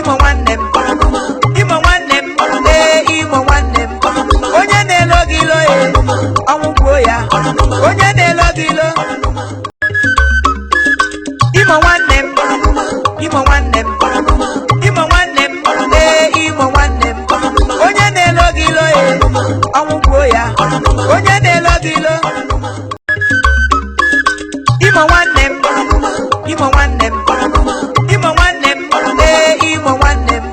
Imo nwanne m, Imo nwanne m, ee, Imo nwanne m. Onye na-elo gị ilo, e ọnwụ gbuo ya. Onye na-elo gị ilo. Imo nwanne m, Imo nwanne m, Imo nwanne m, ee, Imo nwanne m. Onye na-elo gị ilo, e ọnwụ gbuo ya. Onye na-elo gị ilo. Imo nwanne m, Imo nwanne m, Imo nwanne m, ee, Imo nwanne m.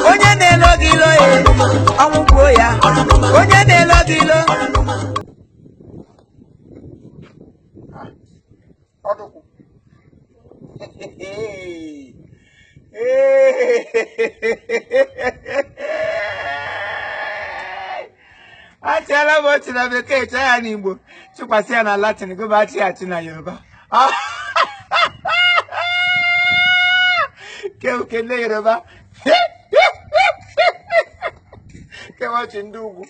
Onye na-elo gị ilo, e ọnwụ gbuo ya. Onye na-elo gị ilo. Ọdụkwụ. Achịala m ọchị na bekee, chọọ ya n'Igbo, chụkwasị ya na Latin, gụba achị achị na Yoruba. Ke ndị Yoruba, kewe ọchị ndị ugwu.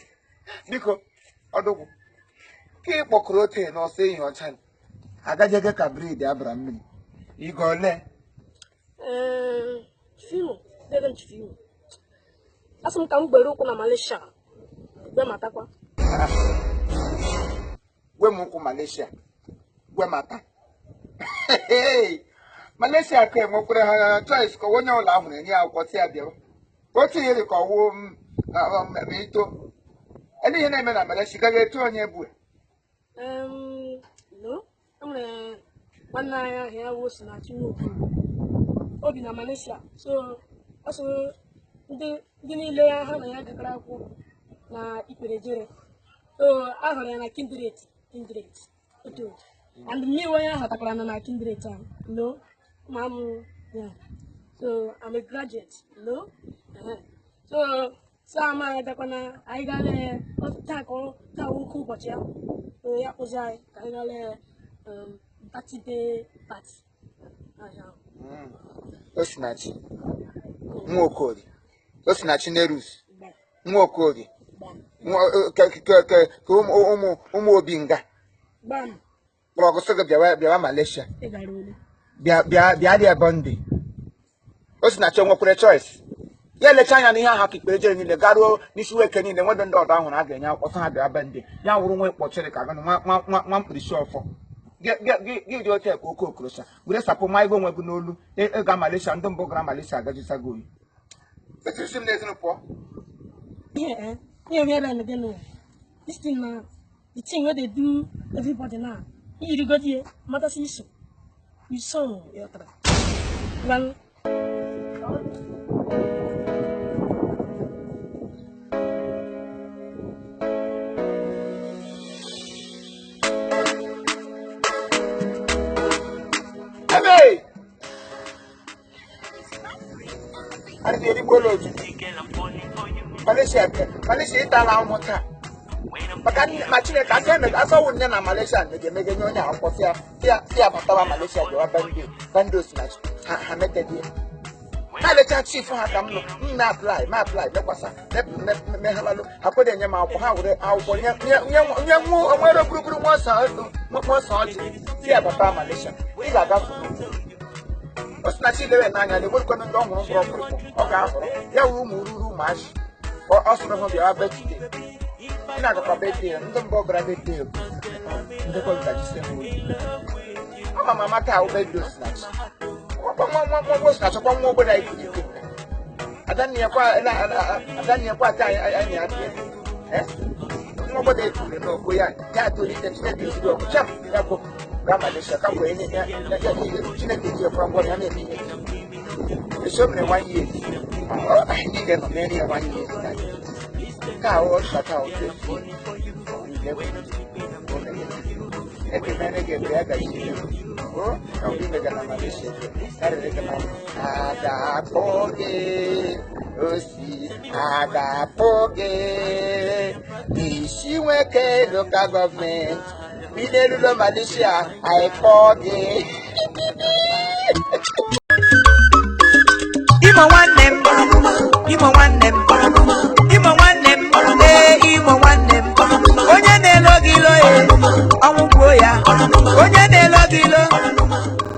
Biko, ọdụkwụ, ka ị kpọkụrụ ote n'ọsọ ehi ọcha agajege ka bred abara mmiri igo ole? Fimo, dede m Fimo. Asị m ka m gbere ụkwụ na Malaysia. Gbe matakwa. Gwe m ụkwụ Malaysia, gwe mata Malaysia ka enwekwara ha choice ka onye ụlọ ahụ na-enye ya akwụkwọ si ya bịawa otu ihe dị ka ọwụ ma ito ele ihe na-eme na Malaysia gaghị etu onye bụ. No, enwere nwanne anyị ahụ ya wụ Osinachi Nwoke. O bi na Malaysia. So, ọ sị ndị niile ya ha na ya gakọrọ akwụkwọ na Ikperejere. So, a hụrụ ya na Kindred, Kindred. Otu otu. And me onye ahụ takwara na na Kindred ahụ. No, ma m yeah. So, I'm a graduate. No. So, so ama agakwana anyị gaa lee taa ka ọ taa nwoke ụbọchị ya. So, ya kpụzi anyị ka anyị gaa lee birthday party. Ahịa. Osinachi Nwaokorie, Osinachi Nerus Nwaokorie, ka ụmụ ụmụ obi nga Gbam, kpọrọ ọgụsị gị bịawa bịawa Malaysia. Ị gara olu. Bịa bịa bịa dị ebe ndị Osinachi nwekwara choice ya elecha anya n'ihe aha ka ikpere jere niile garuo n'isi weke niile nwede ndị ọdọ ahụrụ a ga-enye akwụkwọ sị ha bịa be ndị ya wụrụ nwa ịkpọchiri ka gịnị nwa nwa nwa mkpirisi ọfọ gị dị otu ka oke okorocha were sapụ ma ego onwe gị n'olu ịga Malaysia. Ndị mbụ gara Malaysia agajisago oyi etiri m n'ezinụ pụọ. Ihe ihe where I'm again no. This thing na the thing wey dey do everybody now. Iyirigodi ye, mata si iso. Iso yọtara. Ngwanụ. Ebe adịghị erigbola otu Malaysia, Malaysia ịtala ahụhụ taa maka ma Chineke aka eme asọwụ nne na Malaysia mege emege nye onye akwụkwọ si ya si ya si ya batawa Malaysia bịawa bande bande Osinachi ha ha metedie ha lecha chief ha ka m nọ m na apply ma apply mekwasa meghalalụ ha kwede enye m akwụkwọ ha were akwụkwọ nye nye nye nye nwa nwere gburugburu nwa ọsọ nwa ọsọ ọjị si ya bata Malaysia. Ị ga-agafe Osinachi lewe n'anya na enwerekwana ndị ọ hụrụ mkpụrụ ọkpụrụkpụ ọ ga-ahọrọ ya wuru ụmụ ruru ụmụazị ọ sụrụ ha bịawa birthday. Ị na-agakwa birthday ndị mbụ gara birthday ndị kọlụtachisi ha oyi ama m amata ahụ birthday Osinachi nwa nwa nwa nwa Osinachi kwa nwa obodo anyị kuru ike adanne kwa ata anyị na ya nwa obodo anyị kuru n'okwu ya ya tolite Chineke ezigbo ọkụ cham ya bụ gaa Malaysia ka wee nye ya ya Chineke ji ekwa ngwa ya na-eme ihe eso mere one year anyị niile nọ n'elu ya one year ka ahụ ọchata otu ekemere gị ebe ya gaji o ka mgbe imega na Malaysia karịrị gị na a ga-akpọ gị osi a ga-akpọ gị n'isi nweke local government bi n'elulo Malaysia anyị kpọọ gị. Imo nwanne m, Imo nwanne.